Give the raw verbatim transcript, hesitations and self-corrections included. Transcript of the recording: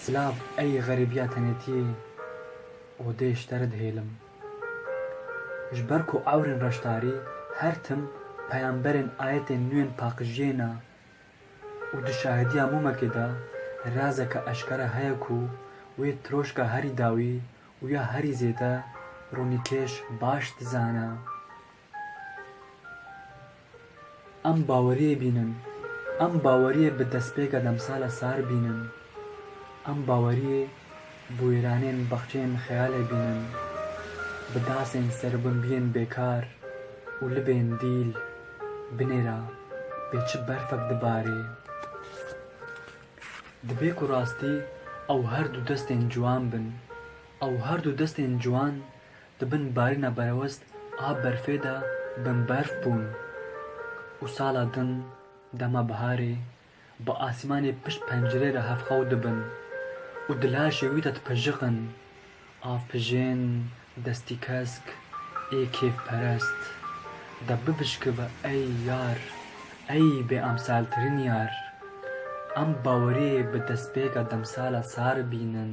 Silav ey xerîbiya tenêtiyê, odê ji te re dihêlim. Ji ber ku ewrên reşdarî her tim peyamberên ayetên nû yên paqijiyê ne û di şahidiya mûmekê de razeke eşkere heye ku wê tiroşka herî dawî û ya herî zêde ronîkêş baş dizane. Em baweriyê bînin. Em baweriyê bi destpêka demsala sar bînin. Em baweriyê bi wêranên baxçeyên xeyalê bînin. Bi dasên serbûn biyên bêkar û libên dîl binêra bê çi berfek dibarê. Dibê ku rastî ew her du destên ciwan bin. Ew her du destên ciwan di bin barîna berewest a berfê de binberf bûn û sala din dema biharê bi asîmanê pişt pencerê re hevxew dibin û di laşê wî de dipijiqin. Avpijên destîkesk ê kêfperest de bibişkive ey yar, ey bêemsaltirîn yar. Em baweriyê bi destpêka demsala sar bînin.